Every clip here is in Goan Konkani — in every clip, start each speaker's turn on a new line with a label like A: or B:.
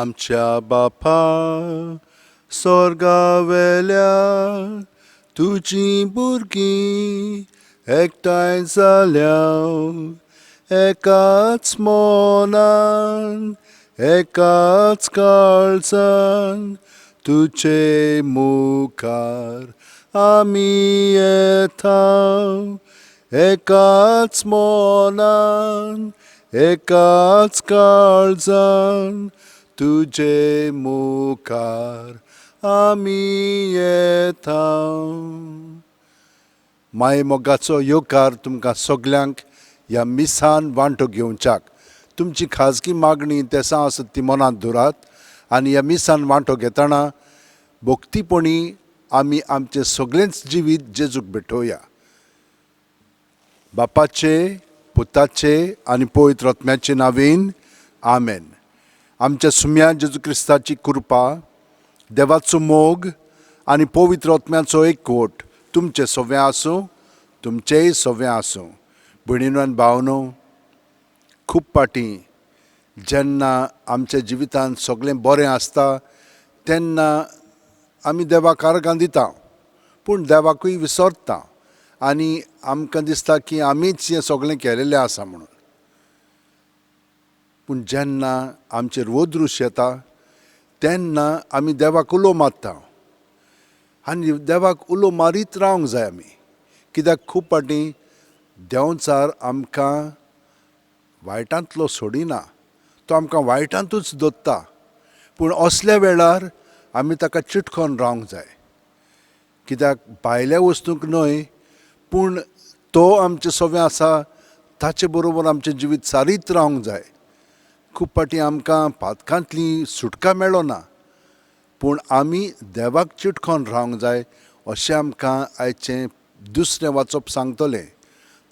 A: आमच्या बापा सोर्गावेल्या तुजीं भुरगीं एकठांय जाल्या एकाच मनान एकाच काळजान तुजे मुखार आमी येता एकाच मनान एकाच काळजान तुजे मुखार आमी येता. माय मोगाचो येवकार तुमकां सगल्यांक ह्या मिसान वांटो घेवच्याक. तुमची खाजगी मागणी तेसां आसत ती मनांत दवरात आनी ह्या मिसान वांटो घेतना भक्तीपणी आमी आमचें सगळेंच जिवीत जेजूक भेटोवया. बापाचे, पुताचे आनी पवित्र आत्म्याचे नांवेन आमेन. आमच्या सुम्या जेजू क्रिस्ताची कृपा, देवाचो मोग आनी पवित्र आत्म्याचो एकवट तुमचें सगळें आसूं, तुमचेंय सगळें आसूं. भयणीनो आनी भावनो, खूब फाटीं जेन्ना आमच्या जिवितांत सगळें बरें आसता तेन्ना आमी देवाक आर्गां दिता, पूण देवाकूय विसरता आनी आमकां दिसता की आमीच हें सगळें केलेलें आसा म्हणून. पूण जेन्ना आमचेर वदृश येता तेन्ना आमी देवाक उलो मारता आनी देवाक उलो मारीत रावंक जाय आमी, कित्याक खूब फाटीं देंवचार आमकां वायटांतलो सोडिना, तो आमकां वायटांतूच दवरता. पूण असल्या वेळार आमी ताका चिटकोन रावंक जाय, कित्याक भायल्या वस्तूंक न्हय पूण तो आमचें सगळें आसा ताचे बरोबर आमचें जिवीत सारीत रावंक जाय. खूब फाटीं आमकां पातकांतली सुटका मेळना, पूण आमी देवाक चिटकोन रावंक जाय अशें आमकां आयचें दुसरें वाचप सांगतलें.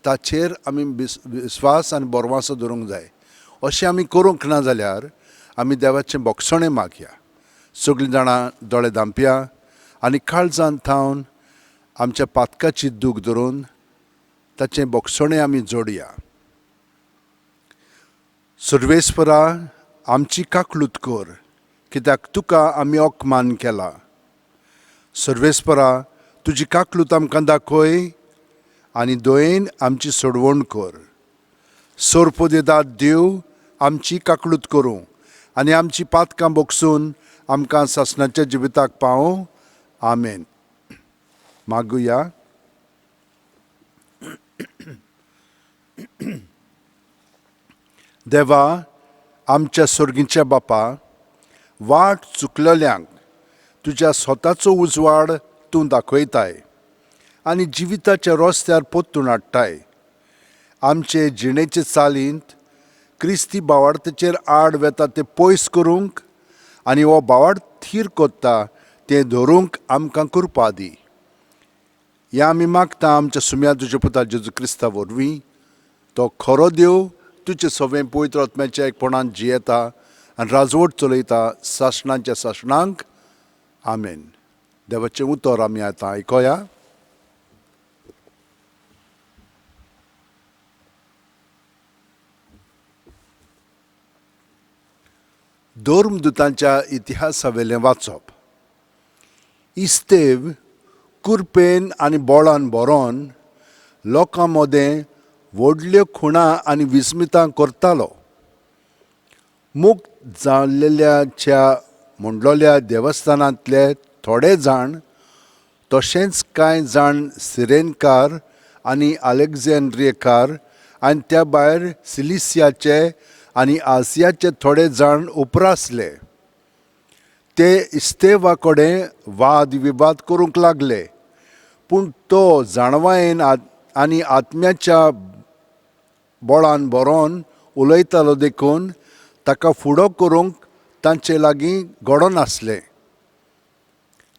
A: ताचेर आमी विस्वास आनी बरवासो दवरूंक जाय. अशें आमी करूंक ना जाल्यार आमी देवाचें बोगसणें मागया. सगळीं जाणां दोळे धांपया आनी काळजांत थावन आमच्या पातकाची दूख धरून ताचें बोगसणें आमी जोडया. सर्वेस्परा, आमची काकलूत कर, कित्याक तुका आमी अपमान केला. सर्वेस्परा, तुजी काकलूत आमकां दाखय आनी दयेन आमची सोडवण कर. सोरपोदेदाद देव आमची काकलूत करूं आनी आमची पातकां बोगसून आमकां सासणाच्या जिविताक पावों. आमेन. मागुया. देवा, आमच्या सोर्गीच्या बापा, वाट चुकलेल्यांक तुज्या स्वताचो उजवाड तूं दाखयताय आनी जिविताच्या रस्त्यार पोत्तून हाडटाय. आमचे जिणेचे चालींत क्रिस्ती बावाडतेचेर आड वेता तें पयस करूंक आनी हो बावाड थीर कोत्ता तें धरूंक आमकां कृपा दी. ह्या आमी मागता आमच्या सुम्या तुज्या पुता जेजू क्रिस्ता वरवीं. तो खरो देव तुजे सगळें पवित्र आत्म्याच्या एकपणान जियेता आनी राजवट चलयता सासणाच्या सासणांक. आमेन. देवाचें उतर आमी आतां आयकोया. धर्मदुतांच्या इतिहासावेलें वाचप. इस्तेव कुरपेन आनी बोळान बरोवन लोकां मदें व्हडल्यो खुणां आनी विस्मितां करतालो. मुक्त जाल्लेल्याच्या म्हणलोल्या देवस्थानांतले थोडे जाण तशेंच कांय जाण सिरेनकार आनी अलेक्झांड्रियेकार आनी त्या भायर सिलिसियाचे आनी आसियाचे थोडे जाण उपरासले. ते इस्तेवा कडेन वाद विवाद करूंक लागले, पूण तो जाणवायेन आनी आत्म्याच्या बळान बरोवन उलयतालो देखून ताका फुडो करूंक तांचे लागीं घडनासलें.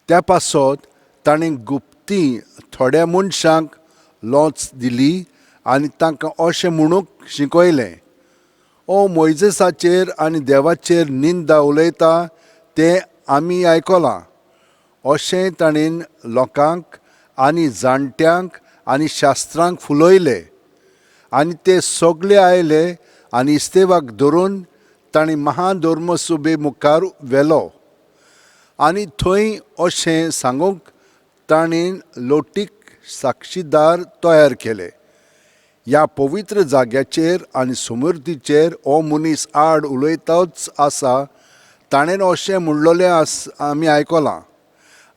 A: त्या पासत ताणें गुप्ती थोड्या मनशांक लोच दिली आनी तांकां अशें म्हणूंक शिकयलें, ओ मोयजेसाचेर आनी देवाचेर निंदा उलयता तें आमी आयकलां. अशें ताणें लोकांक आनी जाणट्यांक आनी शास्त्रांक फुलयले आनी ते सगळे आयले आनी इस्तेवाक धरून तांणी महाधर्मसभे मुखार व्हेलो आनी थंय अशें सांगूंक तांणी लोटीक साक्षीदार तयार केले, ह्या पवित्र जाग्याचेर आनी समृद्धीचेर हो मनीस आड उलयताच आसा. ताणें अशें म्हणलेलें आमी आयकलां,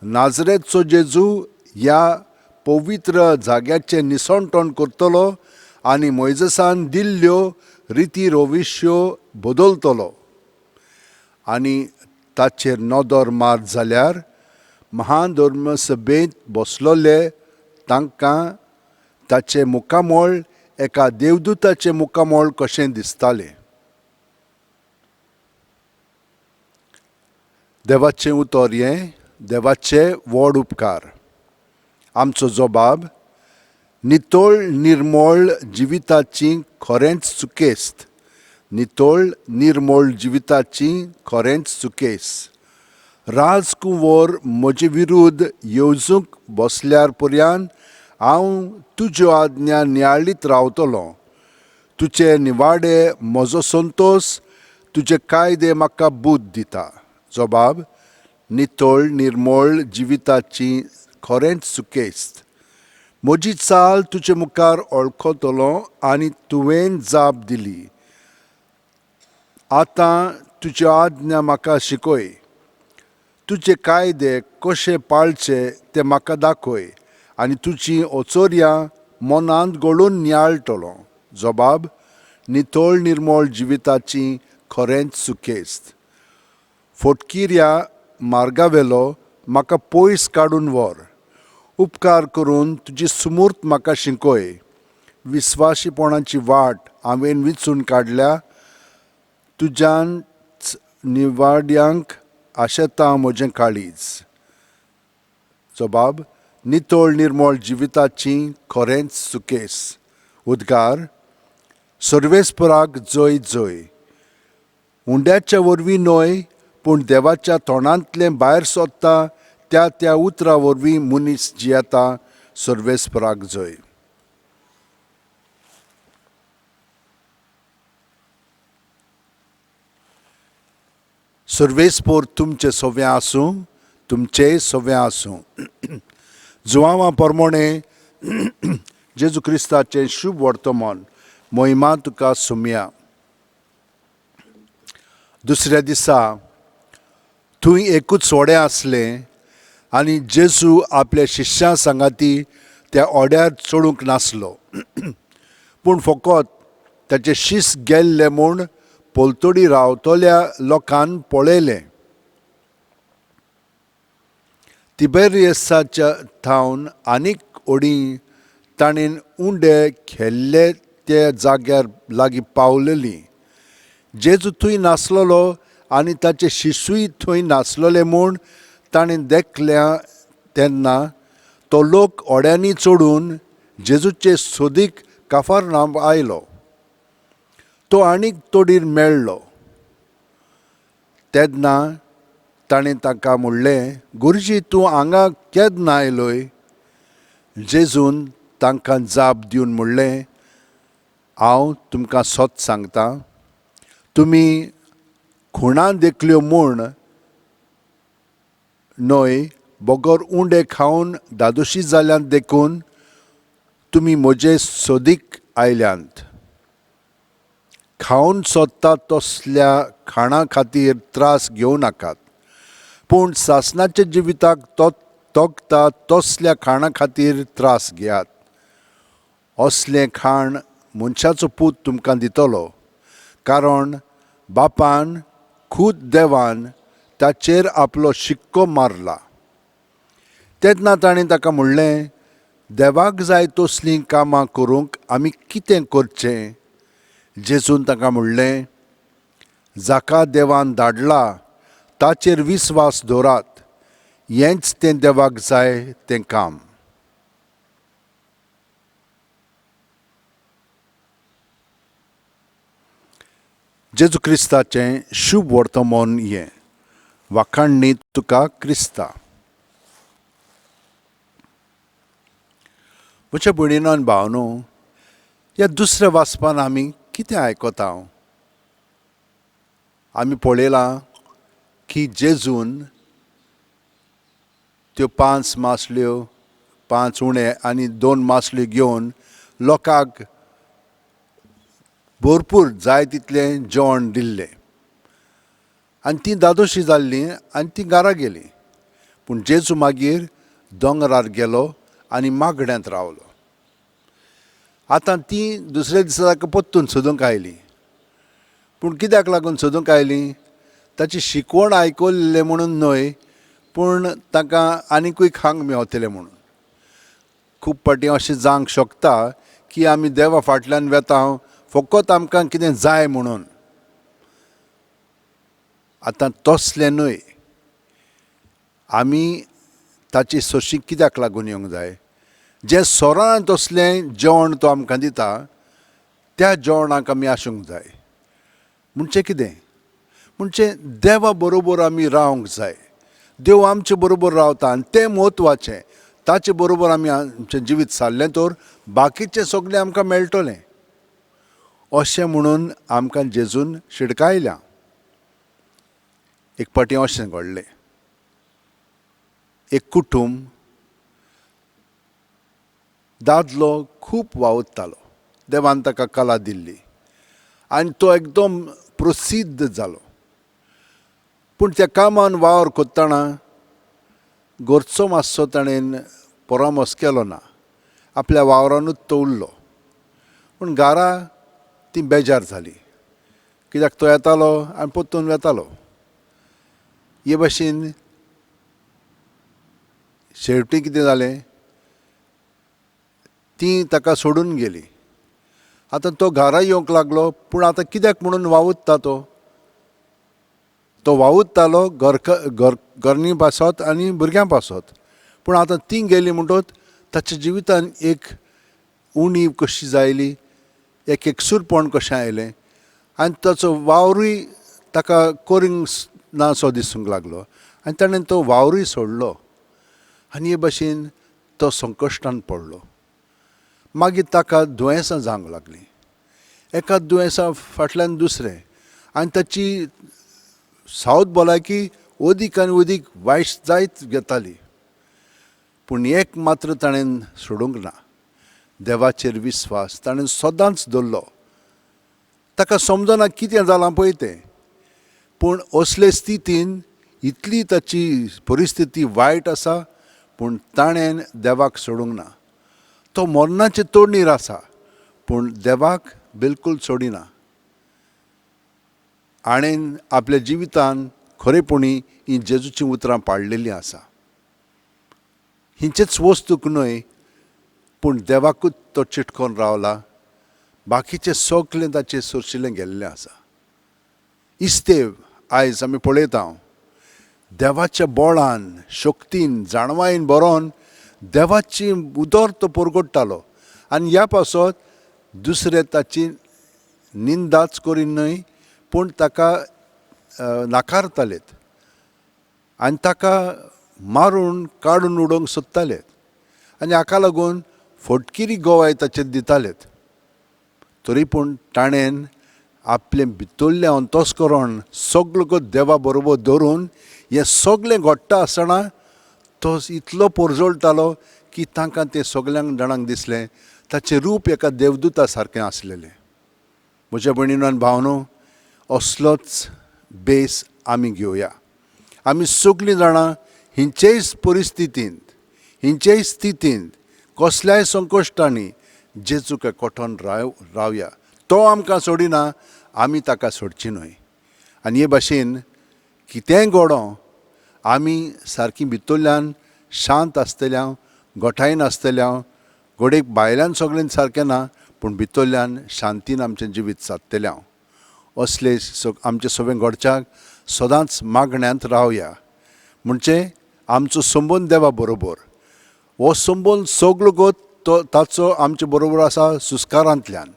A: नाजरेतचो जेजू ह्या पवित्र जाग्याचें निसणटण करतलो आनी मोयजेसान दिल्ल्यो रिती रविश्यो बदलतलो. आनी ताचेर नदर मार जाल्यार महाधर्मसभेंत बसलोले तांकां ताचें मुखामळ एका देवदूताचें मुखामळ कशें दिसतालें. देवाचें उतर हें देवाचे व्हड उपकार. आमचो जबाब नितळ निर्मळ जिविताची खरेंच चुकेस्त, नितळ निर्मळ जिविताची खरेंच चुकेस. राजकुंवर म्हजे विरुद्ध येवजूंक बसल्यार पर्यान हांव तुज्यो आज्ञा नियाळीत रावतलो. तुजे निवाडे म्हजो संतोश, तुजे कायदे म्हाका बूद दिता. जबाब नितळ निर्मळ जिविताची खरेंच चुकेस्त. म्हजी चाल तुजे मुखार वळखतलो आनी तुवें जाप दिली. आतां तुज्यो आज्ञा म्हाका शिकय, तुजे कायदे कशे पाळचे ते म्हाका दाखय आनी तुजी अचोर्यां मनांत गळून नियाळटलो. जबाब नितळ निर्मळ जिविताची खरेंच सुकेस्त. फटकिऱ्या मार्गावेलो म्हाका पयस काडून व्हर, उपकार करून तुजी सुमूर्त म्हाका शिकय. विस्वाशीपणाची वाट हांवें विंचून काडल्या, तुज्यान निवाड्यांक आशेता म्हजें काळीज. जबाब नितळ निर्मळ जिविताची खरेंच सुकेस. उद्गार सर्वेस्पराक जय जय. उंड्याच्या वरवीं न्हय पूण देवाच्या तोंडांतलें भायर सोदता त्या त्या उतरा वरवीं मनीस जियेता. सर्वेस्पराक जय. सर्वेस्पर तुमचें सव्वें आसूं, तुमचेंय सव्वें आसूं. जुवांवा परमोणे जेजू क्रिस्ताचें शुभ वर्तमान. महिमा तुका सुमया. दुसऱ्या दिसा थंय एकूच व्हडें आसलें आनी जेजू आपल्या शिश्यां सांगाती त्या ओड्यार चडूंक नासलो, पूण फकत ताचे शीस गेल्ले म्हूण पलतडी रावतल्या लोकान पळयलें. तिबेरियसाच्या थावन आनीक ओडी ताणें उंडे खेल्ले त्या जाग्यार लागीं पावलेली. जेजू थंय नासलेलो आनी ताचे शिशूय थंय नासलेले म्हूण ताणें देखल्या तेन्ना तो लोक ओड्यांनी चडून जेजूचे सोदीक काफरनाम आयलो. तो आनीक तोडीर मेळ्ळो तेन्ना ताणें ताका म्हणलें, गुरुजी तूं हांगा केन्ना आयलोय? जेजून तांकां जाप दिवन म्हणलें, हांव तुमकां सत सांगता, तुमी खुणां देखल्यो म्हूण न्हय बगर उंडे खावन दादोशी जाल्यात देखून तुमी म्हजे सोदीक आयल्यांत. खावन सोदता तसल्या खाणा खातीर त्रास घेवं नाकात, पूण सासणाच्या जिविताक तो तोगता तसल्या खाणा खातीर त्रास घेयात. असलें खाण मनशाचो पूत तुमकां दितलो, कारण बापान खूद देवान ताचेर आपलो शिक्को मारला. तेन्ना ताणें ताका म्हणलें, देवाक जाय तसलीं कामां करूंक आमी कितें करचें? जेजून ताका म्हणलें, जाका देवान धाडला ताचेर विस्वास दवरात, हेंच तें देवाक जाय तें काम. जेजू क्रिस्ताचें शुभ वर्तमान हें. वाखाणणी तुका क्रिस्ता. म्हज्या भयणीनो आनी भावनो, ह्या दुसऱ्या वाचपान आमी कितें आयकता? आमी पळयलां की जेजून त्यो 5 मासल्यो, 5 उणे आनी 2 मासल्यो घेवन लोकांक भरपूर जाय तितलें जेवण दिल्लें आनी तीं दादोशी जाल्लीं आनी तीं घरा गेलीं. पूण जेजू मागीर दोंगरार गेलो आनी मागण्यांत रावलो. आतां तीं दुसऱ्या दिसा ताका परतून सोदूंक आयलीं. पूण कित्याक लागून सोदूंक आयलीं? ताची शिकवण आयकल्लें म्हणून न्हय, पूण तांकां आनिकूय खांक मेवतलें म्हणून. खूब फावटीं अशें जावंक शकता की आमी देवा फाटल्यान वेता फकत आमकां कितें जाय म्हणून. आतां तसलें न्हय, आमी ताची सोशी कित्याक लागून येवंक जाय? जें सोरान तसलें जेवण तो आमकां दिता त्या जेवणाक आमी आसूंक जाय. म्हणचें कितें? म्हणचें देवा बरोबर आमी रावंक जाय. देव आमचे बरोबर रावता आनी तें म्हत्वाचें. ताचे बरोबर आमी आमचें जिवीत सारलें तर बाकीचें सगळें आमकां मेळटलें अशें म्हणून आमकां जेजून शिडकायल्या. एक फावटी अशें घडलें, एक कुटूंब, दादलो खूब वावुरतालो, देवान ताका कला दिल्ली आनी तो एकदम प्रसिद्ध जालो. पूण त्या कामान वावर करतना घरचो मातसो ताणें परामर्श केलो ना, आपल्या वावरानूच तो उरलो. पूण घरा ती बेजार जाली, कित्याक तो येतालो आनी परतून वेतालो. हे भाशेन शेवटी कितें जालें, ती ताका सोडून गेली. आतां तो घरा येवंक लागलो, पूण आतां कित्याक म्हणून वावुरता तो? तो वावुरतालो घरनी पासत आनी भुरग्यां पासत. पूण आतां ती गेली म्हणटकच ताच्या जिवितान एक उणीव कशी जायली, एक एकसूरपण कशें आयलें आनी ताचो वावरूय ताका करूंक ना सो दिसूंक लागलो आनी ताणें तो वावरूय सोडलो आनी हे भाशेन तो संकश्टान पडलो. मागीर ताका दुयेंसां जावंक लागलीं, एका दुयेंसा फाटल्यान दुसरें, आनी ताची सावत भलायकी अदीक आनी अदीक वायट जायत घेताली. पूण एक मात्र ताणें सोडूंक ना, देवाचेर विस्वास ताणें सदांच दवरलो. ताका समजना कितें जालां पळय तें, पूण असले स्थितीन इतली ताची परिस्थिती वायट आसा, पूण ताणें देवाक सोडूंक ना. तो मरणाचे तोडणीर आसा, पूण देवाक बिलकूल सोडिना. हाणें आपल्या जिवितान खरेपणी ही जेजूचीं उतरां पाळलेलीं आसा. हिंचेच वस्तूक न्हय, पूण देवाकूच तो चिटकोन रावला, बाकीचें सगळें ताचें सोरशिल्लें गेल्लें आसा. इस्तेव आयज आमी पळयता, देवाच्या बळान, शक्तीन, जाणवायेन बरोवन देवाची उदर तो परगट्टालो आनी ह्या पासत दुसरे ताची निंदाच करी न्हय, पूण ताका नाकारतालेत आनी ताका मारून काडून उडोवंक सोदताले आनी हाका लागून फटकिरी गोवाय ताचेर दितालेत. तरी पूण ताणें आपलें भितरलें अंतस्करण सगळो देवा बरोबर धरून हें सगळें घडटा आसतना तो इतलो पोरजोळटालो की तांकां तें सगल्यांक जाणांक दिसलें ताचें रूप एका देवदूता सारकें आसलेलें. म्हज्या भयणीन आनी भावनो, असलोच बेस आमी घेवया. आमी सगळीं जाणां हिंचेय परिस्थितींत, हिंचेय स्थितींत, कसल्याय संकश्टांनी जेजूक एकवटून रावया. तो आमकां सोडिना, आमी ताका सोडची न्हय. आनी हे भाशेन कितेंय घडों आमी सारकी भितरल्यान शांत आसतल्या, गोठायेन आसतल्या. घडयेक भायल्यान सगळें सारकें ना, पूण भितरल्यान शांतीन आमचें जिवीत सादतलें. असले आमचें सगळें घडच्याक सदांच मागण्यांत रावया. म्हणजे आमचो संबंद देवा बरोबर, हो संबंद सगलो गोत तो ताचो आमचे बरोबर आसा. सुस्कारांतल्यान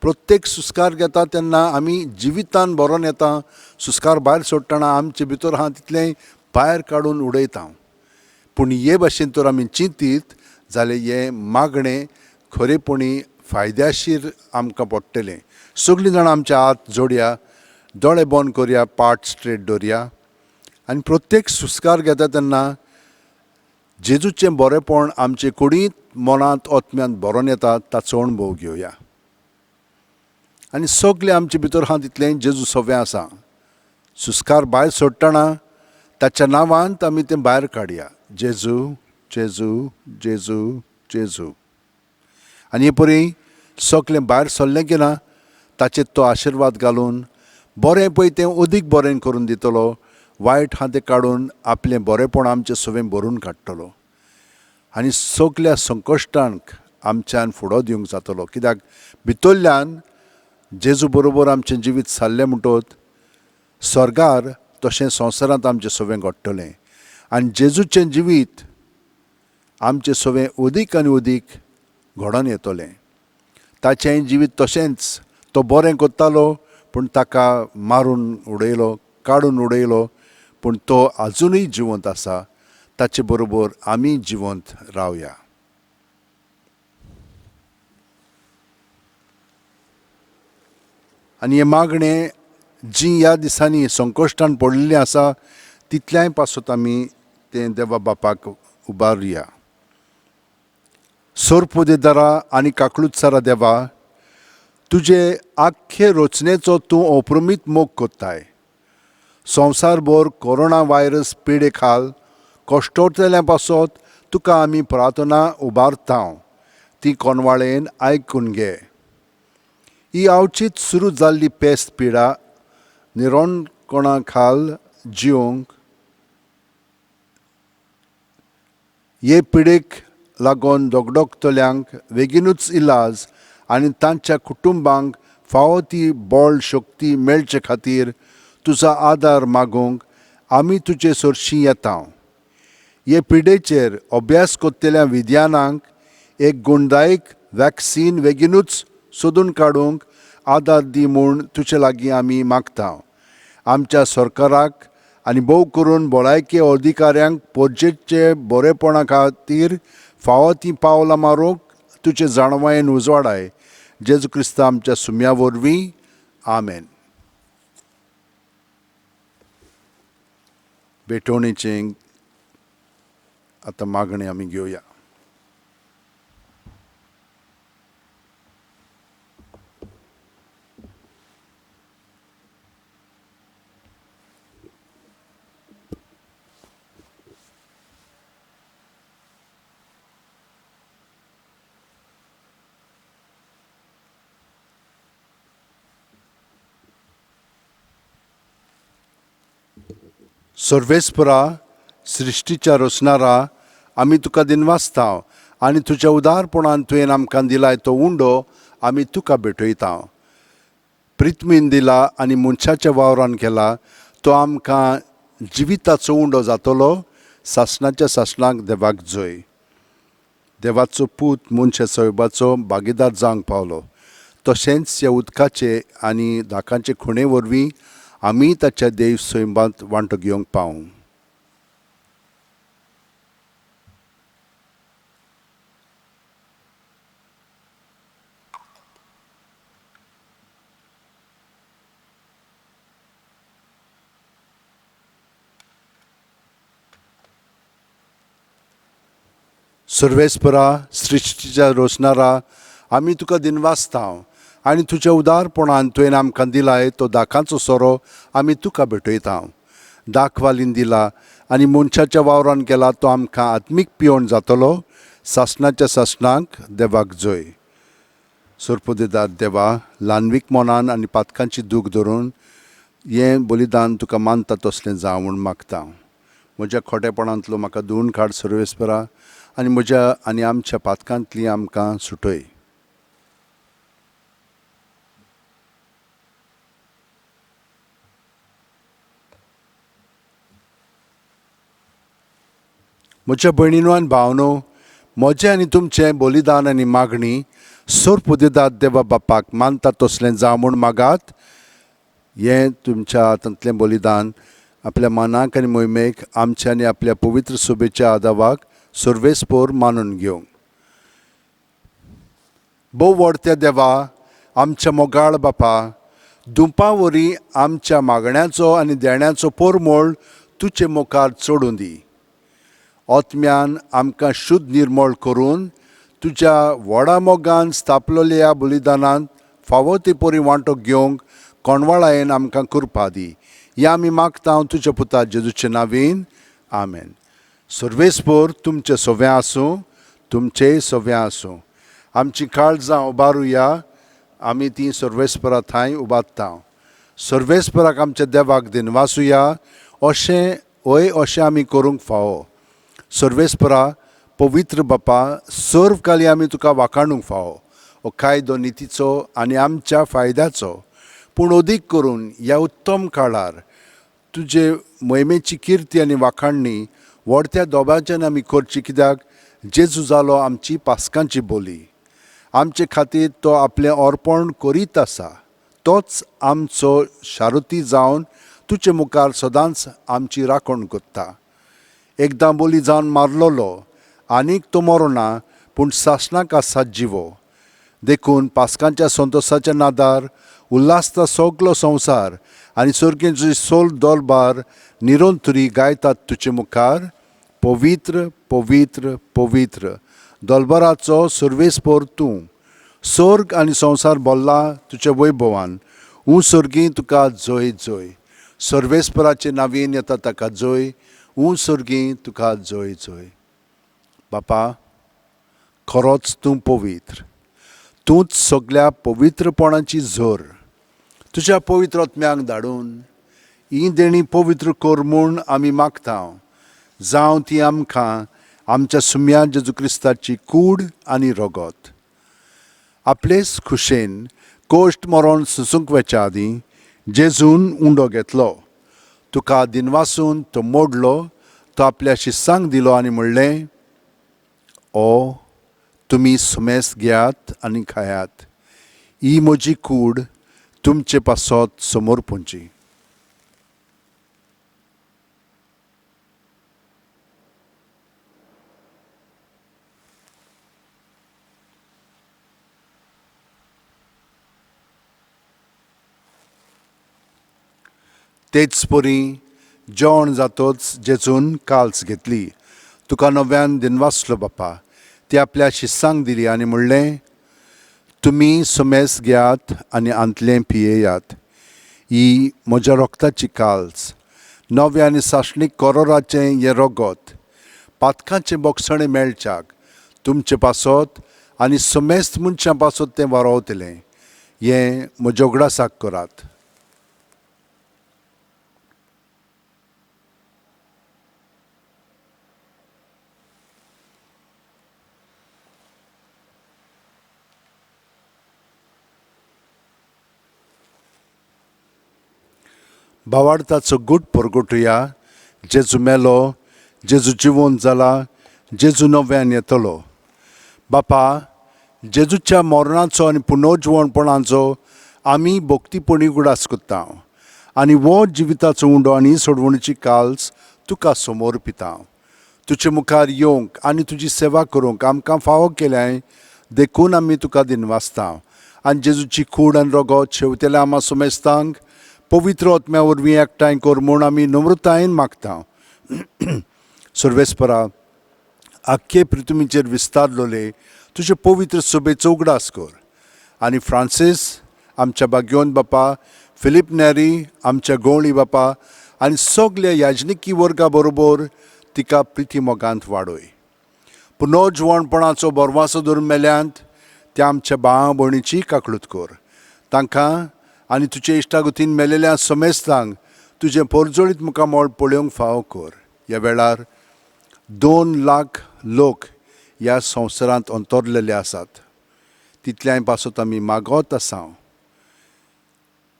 A: प्रत्येक सुस्कार घेता तेन्ना आमी जिवितान भरोन येता. सुस्कार भायर सोडटना आमचे भितर आहा तितलें भायर काडून उडयता. पूण हे भाशेन तर आमी चिंतीत जाल्यार हें मागणें खरेपणी फायद्याशीर आमकां पडटलें. सगळीं जाणां आमचे हात जोडया, दोळे बंद करया, पाट स्ट्रेट दवरया आनी प्रत्येक सुस्कार घेता तेन्ना जेजूचें बरेंपण आमचे कुडींत, मनांत, आत्म्यांत भरोन येता ताचो अणभव घेवया. आनी सगळें आमचे भितर आहा तितलें जेजू सवें आसा. सुस्कार भायर सोडटना ताच्या नांवांत आमी तें भायर काडया, जेजू जेजू जेजू जेजू. आनी हे परी सगळें भायर सरलें की ना ताचेर तो आशिर्वाद घालून बरें पळय तें अदीक बरें करून दितलो, वायट आहा तें काडून आपलें बरेंपण आमचें सवें भरून काडटलो आनी सगल्या संकश्टांक आमच्यान फुडो दिवंक जातलो. कित्याक भितरल्यान जेजू बरोबर आमचें जिवीत सारलें म्हणटत स्वर्गार तशें संवसारांत आमचें सवें घडटलें आनी जेजूचें जिवीत आमचें सवें अदीक आनी अदीक घडोवन येतलें. ताचेंय जिवीत तशेंच, तो बरें करतालो पूण ताका मारून उडयलो, काडून उडयलो, पूण तो आजुनूय जिवंत आसा. ताचे बरोबर आमी जिवंत रावया. आनी हें मागणें जी ह्या दिसांनी संकश्टान पडिल्लीं आसा तितल्याय पासत आमी तें देवा बापाक उबारुया. सोरपुदेदारा आनी काकळुत्सारा देवा, तुजे आख्खे रचनेचो तूं अप्रमीत मोग करताय. संवसारभर कोरोना व्हायरस पिडे खाल कश्टोतल्या पासत तुका आमी प्रार्थना उबारता, ती कोनवाळेन आयकून घे. ही आवचीत सुरू जाल्ली पेस्त पिडा निरोणकोणा खाल जिवंक हे पिडेक लागून दगदगतल्यांक बेगीनूच इलाज आनी तांच्या कुटुंबांक फावो ती बळ शक्ती मेळचे खातीर तुजो आदार मागूंक आमी तुजे सरशीं येता. हे पिडेचेर अभ्यास करतल्या विज्ञानांक एक गुणदायक वॅक्सीन बेगीनूच सोदून काडूंक आदार दी म्हूण तुजे लागीं आमी मागता. आमच्या सरकाराक आनी भोव करून भलायकी अधिकाऱ्यांक पोरजेचे बरेपणा खातीर फावो तीं पावलां मारूंक तुजे जाणवायेन उजवाडाय. जेजू क्रिस्ता आमच्या सुम्या वरवीं, आमेन. भेटवणेचें आतां मागणें आमी घेवया. सर्वेस्परा, सृश्टीच्या रचणारा, आमी तुका दिनवासता आनी तुज्या उदारपणान तुवें आमकां दिलाय तो उंडो आमी तुका भेटयता. प्रिथ्मीन दिला आनी मनशाच्या वावरान केला तो आमकां जिविताचो उंडो जातलो. सासणाच्या सासणाक देवाक जय. देवाचो पूत मनशा सैबाचो भागीदार जावंक पावलो, तशेंच ह्या उदकाचे आनी धाकाचे खुणे वरवीं आमी ताच्या देव सैबांत वांटो घेवंक पावूं. सर्वेस्परा, सृश्टीच्या रचणारा, आमी तुका दिनवासता आनी तुज्या उदारपणान तुवें आमकां दिलाय तो दाकांचो सोरो आमी तुका भेटयता. दाखवालीन दिला आनी मनशाच्या वावरान केला तो आमकां आत्मीक पियोण जातलो. सासणाच्या सासणाक देवाक जय. सोरपोदेदार देवा, ल्हानवीक मनान आनी पातकांची दूख धरून हें बलिदान तुका मानता तसलें जावं म्हूण मागता. म्हज्या खोटेपणांतलो म्हाका धुवून काड सर्वेस्परा आनी म्हज्या आनी आमच्या पातकांतली आमकां सुटय. म्हज्या भयणीनो आनी भावनो, म्हजें आनी तुमचें बलिदान आनी मागणी सोरपुदेदाद देवा बापाक मानता तसलें जावं म्हूण मागात. हें तुमच्या हातांतलें बलिदान आपल्या मनाक आनी मोहिमेक आमच्या आनी आपल्या पवित्र सोबेच्या आदावाक सर्वेस्पोर मानून घेवंक. भोव व्हडत्या देवा, आमच्या मोगाळ बापा, दुंपा वरी आमच्या मागण्याचो आनी देण्याचो पोरमोळ तुजे मुखार चडूं दी. आत्म्यान आमकां शुद्ध निर्मळ करून तुज्या व्हडा मोगान स्थापलेल्या बलिदानांत फावो ते परी वांटो घेवंक कोणवाळायेन आमकां कृपा दी. ह्या आमी मागता तुज्या पुता जेजूचे नांवीन, आमेन. सर्वेस्पोर तुमचें सव्या आसूं, तुमचेय सव्या आसूं. आमची काळजां उबारुया, आमी ती सर्वेस्परा थंय उबारता. सर्वेस्पराक आमच्या देवाक दिनवासुया, अशें हय अशें आमी करूंक फावो. सर्वेस्परा पवित्र बापा, सर्व काली आमी तुका वाखाणूंक फावो. हो कायदो नितीचो आनी आमच्या फायद्याचो, पूण अदीक करून ह्या उत्तम काळार तुजे मोहिमेची किर्ती आनी वाखाणणी व्हडत्या दोबाच्यान आमी करची, कित्याक जेजू जालो आमची पास्कांची बोली. आमचे खातीर तो आपलें अर्पण करीत आसा. तोच आमचो शारुती जावन तुजे मुखार सदांच आमची राखण करता. एकदां बोली जावन मारलेलो आनीक तो मरना, पूण सासणाक आसा जिवो. देखून पास्कांच्या संतोसाच्या नादार उल्हासता सगलो संवसार आनी सर्गेचो सोल दोलबार निरंतरी गायतात तुजे मुखार, पवित्र पवित्र पवित्र दोलबाराचो सर्वेस्पोर तूं. सर्ग आनी संवसार भरला तुज्या वैभवान. ऊं सर्गी तुका जय जय. सर्वेस्पराचे नांवीन येता ताका जय. ऊं सर्गी तुका जय जय. बापा, खरोच तूं पवित्र, तूंच सगल्या पवित्रपणाची झर. तुज्या पवित्र आत्म्याक धाडून ही देणी पवित्र कर म्हूण आमी मागता. जावं ती आमकां आमच्या सुम्या जेजू क्रिस्ताची कूड आनी रगत. आपलेच खुशेन कोश्ट मरण सुसूंक वचच्या आदीं जेजून उंडो घेतलो, तुका दिनवासून तो मोडलो, तो आपल्या शिस्सांक दिलो आनी म्हणलें, ओ तुमी सुमेस घेयात आनी खायात, ही म्हजी कूड तुमचे पासत समर्पूंची. तेच परी जेवण जातोच जेजून काल्स घेतली, तुका नव्यान दिनवासलो बापा, ती आपल्या शिस्सांक दिली आनी म्हणलें, तुमी सुमेस घेयात आनी आंतलें पियेयात, ही म्हज्या रोगताची काल्स, नव्या आनी सासणीक कोरोराचें हें रगत, पातकांचें बोगसणें मेळच्याक तुमचे पासत आनी समेस्त मनशां पासत तें वारोवतलें. हें म्हज्या उगडासाक करात. भावार्थाचो गूट परगटुया. जेजू मेलो, जेजू जिवंत जाला, जेजू नव्यान येतलो. बापा, जेजूच्या मरणाचो आनी पुनर्जिवणपणाचो आमी भक्तीपणी उगडास करता आनी हो जिविताचो उंडो आनी सोडवणीची काल्स तुका समोर पिता. तुजे मुखार येवंक आनी तुजी सेवा करूंक आमकां फावो केल्याय, देखून आमी तुका दिनवासता. आनी जेजूची कूड आनी रगत शेवतेल्या आमा समेस्तांक पवित्र आत्म्या वरवीं एकठांय कर म्हूण आमी नम्रतायेन मागता. सर्वेस्परा, आख्खे पृथ्वीचेर विस्तारलोले तुजे पवित्र सभेचो उगडास कर आनी फ्रांसीस आमच्या भाग्योन बापा, फिलीप नेरी आमच्या गवळी बापा आनी सगल्या याजनिकी वर्गा बरोबर तिका प्रिती मोगांत वाडय. पुनर्जिवणपणाचो बरवासो धरून मेल्यांत त्या आमच्या भाव भयणीची काकळूत कर. तांकां आनी तुजे इश्टागतीन मेलेल्या समेस्तांक तुजें परजळीत मुखामळ पळोवंक फावो कर. ह्या वेळार 2 लाख लोक ह्या संवसारांत अंतरलेले आसात, तितल्याय पासत आमी मागत आसा.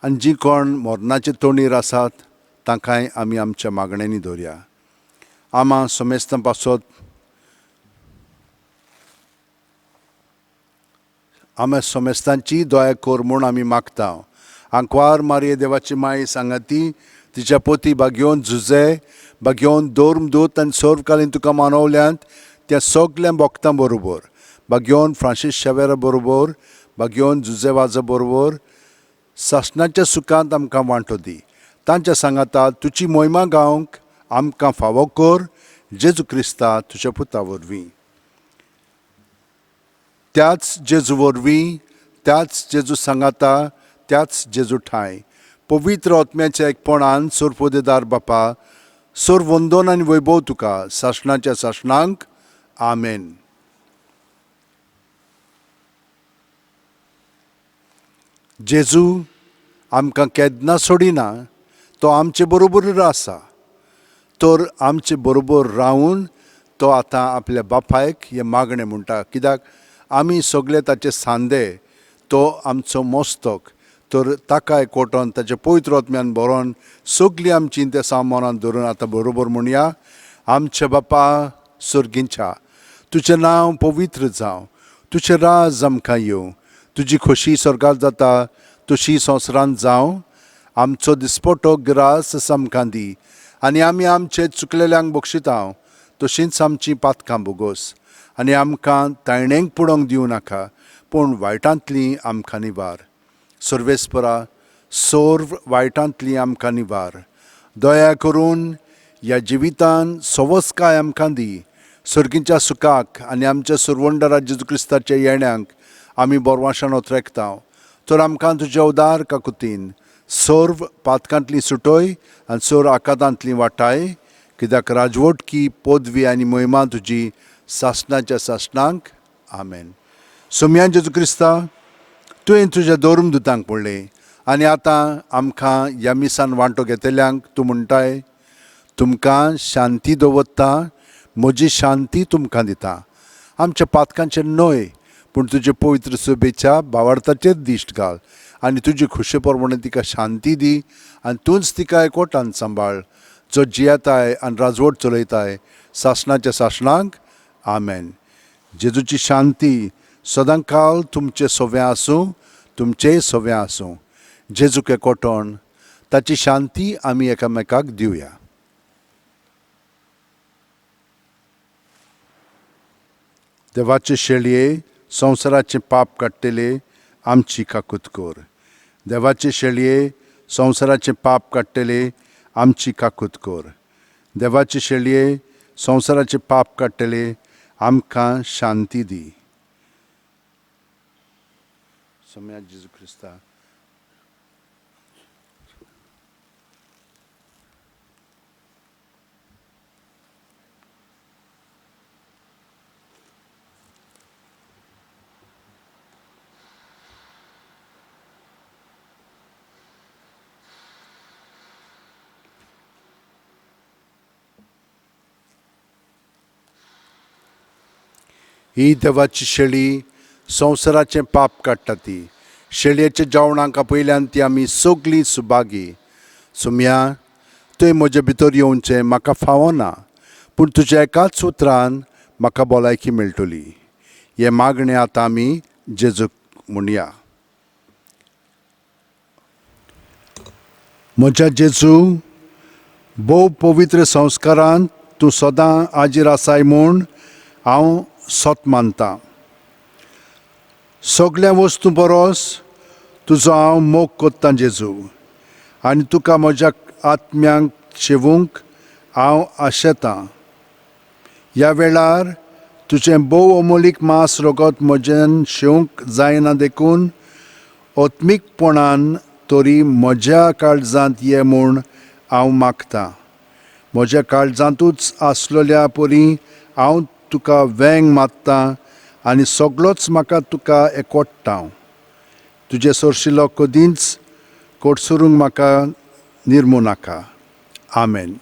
A: आनी जी कोण मरणाचे तोंडीर आसात तांकांय आमी आमच्या मागण्यांनी दवरया. आमा समेस्तां पासत, आमा समेस्तांची दया कर म्हूण आमी मागता. आंकवार मारये देवाची माय सांगाती, तिच्या पोती बागयोवन झुजे बागयोवन धर्मदूत आनी सर्वकालीन तुका मानवल्यांत त्या सगल्या भक्तां बरोबर, बागयोवन फ्रांसीस शेवेरा बरोबर, बागयोवन जुजे वाजा बरोबर, सासणाच्या सुखांत आमकां वांटो दी. तांच्या सांगाता तुजी मोहिमा गावंक आमकां फावो कर, जेजू क्रिस्ता तुज्या पुता वरवीं. त्याच जेजू वरवीं, त्याच जेजू सांगाता, त्याच जेजू ठांय, पवित्र आत्म्याच्या एकपणान सोरपोदेदार बापा, सोर वंदन आनी वैभव तुका सासणाच्या सासणांक. आमेन. जेजू आमकां केन्ना सोडिना, तो आमचे बरोबर आसा. तर आमचे बरोबर रावन तो आतां आपल्या बापायक हें मागणें म्हणटा, कित्याक आमी सगळे ताचे सांदे, तो आमचो मस्तक. तर ताका एकवटोन ताचे पवित्र आत्म्यान बरोवन सगळीं आमचीं तेसां मनांत धरून आतां बरोबर म्हणया. आमच्या बापा सर्गींच्या, तुजें नांव पवित्र जावं, तुजें राज आमकां येवं, तुजी खोशी स्वर्गार जाता तशी संवसारांत जावं. आमचो दिसपटो ग्रास आमकां दी आनी आमी आमचे चुकलेल्यांक बक्षिता तशींच आमचीं पातकां बोगोस आनी आमकां तायणेंक पुडोवंक दिवं नाका, पूण वायटांतली आमकां निवार. सर्वेस्परा, सर्व वायटांतली आमकां निवार. दया करून ह्या जिवितान सवसकाय आमकां दी. सर्गीच्या सुखाक आनी आमच्या सुरवंडरा जेजू क्रिस्ताच्या येण्यांक आमी बोरवाशान ओतरेकता. तर आमकां तुज्या उदार काकुतीन सर्व पातकांतली सुटय आनी सर्व आकातांतली वाटाय, कित्याक राजवटकी पदवी आनी महिमा तुजी सासणाच्या सासणांक. आमेन. सोमयान जेजू क्रिस्ता, तुवें तुज्या धर्मदुतांक पडलें आनी आतां आमकां ह्या मिसान वांटो घेतल्यांक तूं म्हणटाय, तुमकां शांती दवरता, म्हजी शांती तुमकां दिता. आमच्या पातकांचेर न्हय, पूण तुजे पवित्र सभेच्या भावार्थाचेर दिश्ट घाल आनी तुजी खुशे प्रमाणे तिका शांती दी आनी तूंच तिका एकवटान सांबाळ, जो जियेताय आनी राजवट चलयताय सासणाच्या सासणांक. आमेन. जेजूची शांती सदांकाल तुमचे सव्या आसूं, तुमचेय सव्या आसूं. जेजूक एकवटोन ताची शांती आमी एकामेकाक दिवया. देवाचे शेळये संवसाराचें पाप काडटले आमची काकूत कर. देवाचे शेळये संवसाराचें पाप काडटले आमची काकूत कर. देवाचे शेळये संवसाराचें पाप काडटले आमकां शांती दी. सोम्या जेजू क्रिस्ता, ही देवाची शेळी संवसाराचें पाप काडटा ती. शेळयेच्या जेवणाक आपयल्यान ती आमी सगळीं सुभागी. सोम्या, तुवें म्हजे भितर येवचें म्हाका फावना, पूण तुज्या एकाच उतरान म्हाका भलायकी मेळटली. हें मागणें आतां आमी जेजूक म्हणया. म्हज्या जेजू, भोव पवित्र संस्कारान तूं सदां हाजीर आसाय म्हूण हांव सत मानता. सगळ्या वस्तू परस तुजो हांव मोग कोत्तां जेजू, आनी तुका म्हज्या आत्म्यांक शेवूंक हांव आशेतां. ह्या वेळार तुजें भोव अमोलीक मांस रगत म्हजेन शेवंक जायना, देखून आत्मीकपणान तरी म्हज्या काळजांत ये म्हूण हांव मागतां. म्हज्या काळजांतूच आसलेल्या परी हांव तुका वेंग मारता आनी सगळोच म्हाका तुका एकवट्टा. तुजे सरशिलो कदींच कोटसरूंक म्हाका निर्मू नाका. आमेन.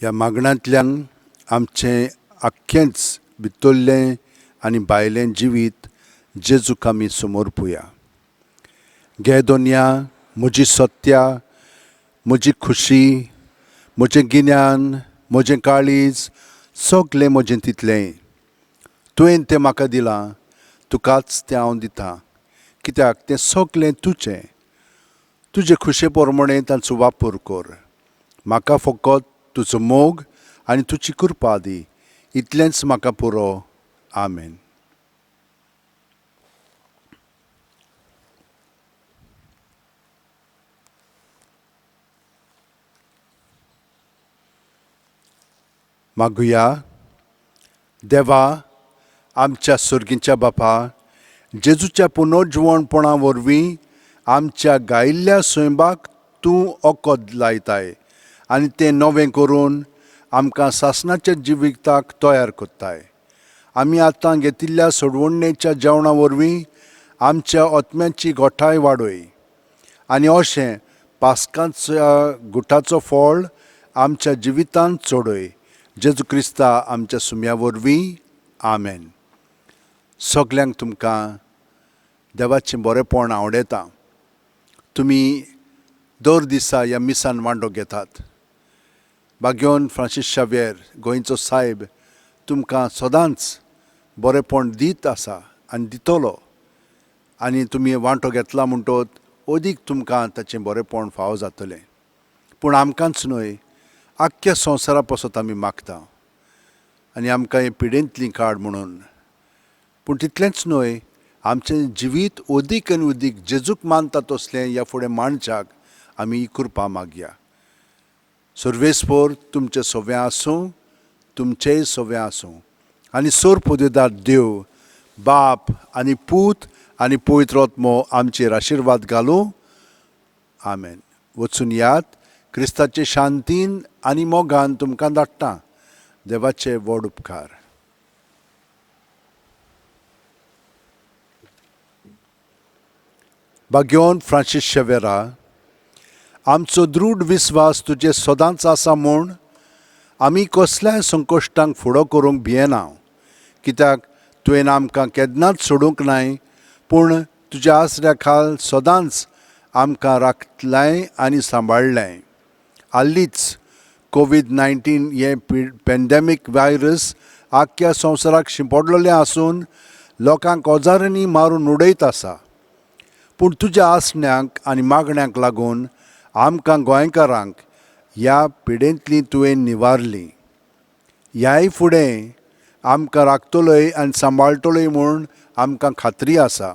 A: ह्या मागण्यांतल्यान आमचें आख्खेंच भितरलें आनी भायलें जिवीत जेजूक आमी समर्पुया. घे दोनया म्हजी सत्या, म्हजी खुशी, म्हजें गिन्यान, म्हजें काळीज, सगलें म्हजें तितलेंय. तुवें तें म्हाका दिलां, तुकाच तें हांव दितां, कित्याक तें सगलें तुजें. तुजे खुशे प्रमाणें तांचो वापर कर. म्हाका फकत तुजो मोग आनी तुजी कृपा दी, इतलेंच म्हाका पुरो. आमेन. मागुया. देवा आमच्या सर्गीच्या बापा, जेजूच्या पुनर्जिवणपणा वरवीं आमच्या गायिल्ल्या स्वयंबाक तूं ओकद लायताय आनी तें नवें करून आमकां सासणाच्या जिविताक तयार करताय. आमी आतां घेतिल्ल्या सोडवणेच्या जेवणा वरवीं आमच्या आत्म्याची गोठाय वाडय आनी अशें पास्कांच्या गुटाचो फळ आमच्या जिवितांत चडय. जेजू क्रिस्ता आमच्या सुम्या वरवीं. आमेन. सगल्यांक तुमकां देवाचें बरेंपण आवडयता. तुमी दर दिसा ह्या मिसान वांटो घेतात. बाग्योन फ्रांसीस शाव्येर गोंयचो सायब तुमकां सदांच बरेंपण दीत आसा आनी दितलो. आनी तुमी वांटो घेतला म्हणटत अदीक तुमकां ताचें बरेंपण फावो जातलें. पूण आमकांच न्हय, आख्ख्या संवसारा पासत आमी मागता आनी आमकां हे पिडेंतली काड म्हणून. पूण तितलेंच न्हय, आमचें जिवीत अदीक आनी अदीक जेजूक मानता तसलें ह्या फुडें माणच्याक आमी ही कृपा मागया. सर्वेस्पोर तुमचें सवें आसूं, तुमचेंय सवें आसूं. आनी सोर पदवेदार देव बाप आनी पूत आनी पवित्र आत्मो आमचेर आशिर्वाद घालूं. आमेन. वचून यात, क्रिस्ताचे शांतीन आनी मोगान तुमकां धाडटा. देवाचे व्हड उपकार. बाग्योन फ्रांसीस शेवेरा, आमचो दृढ विस्वास तुजे सदांच आसा म्हूण आमी कसल्याय संकश्टांक फुडो करूंक भियेना, कित्याक तुवें आमकां केन्नाच सोडूंक नाय, पूण तुज्या आसऱ्या खाल सदांच आमकां राखलाय आनी सांबाळ्ळें. हालींच कोवीड-19 हें पॅन्डेमीक व्हायरस आख्ख्या संवसाराक शिंपडलेलें आसून लोकांक हजारांनी मारून उडयत आसा. पूण तुज्या आसण्यांक आनी मागण्यांक लागून आमकां गोंयकारांक ह्या पिडेंतली तुवें निवारली. ह्याय फुडें आमकां राखतलोय आनी सांबाळटलोय म्हूण आमकां खात्री आसा.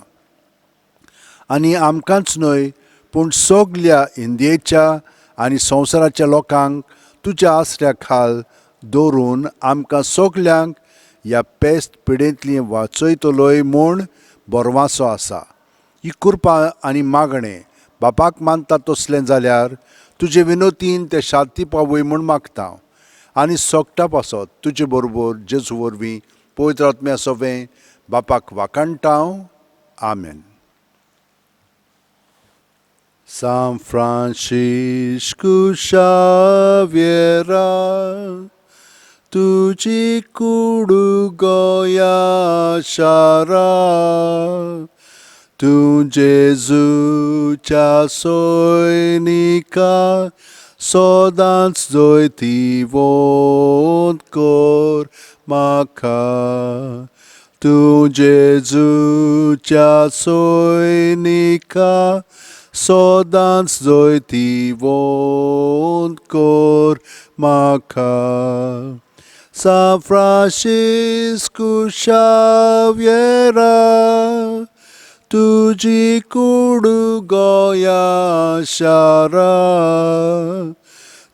A: आनी आमकांच न्हय पूण सगल्या इंडियेच्या आनी संवसाराच्या लोकांक तुज्या आसऱ्या खाल दवरून आमकां सगल्यांक ह्या पेस्त पिडेंतली वाचयतलोय म्हूण बरवासो आसा. ही कृपा आनी मागणें बापाक मानता तसलें जाल्यार तुजे विनोतीन ते शांती पावय म्हूण मागता. आनी सोगटा पासत तुजे बरोबर जेजू वरवीं पवित्र आत्म्या सोवें बापाक वाखाणटा. आमेन. सांत फ्रांसिस्कू शाव्येरा, तुजी कुडू गोंया शारा, तूं जेजूच्या सैनिका सदांच जैतिवंत कर म्हाका. तूं जेजूच्या सैनिका सदांच जैतिवंत कर म्हाका. सांत फ्रांसिस्कू शाव्येरा, तुजी कुडू गोंया शारा,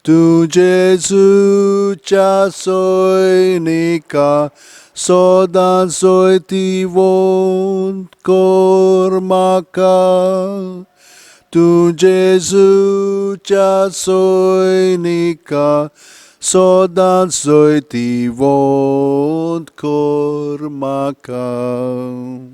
A: तूं जेजूच्या सैनिका सदांच जैतिवंत कर म्हाका. तूं जेजूच्या सैनिका सदांच जैतिवंत कर म्हाका.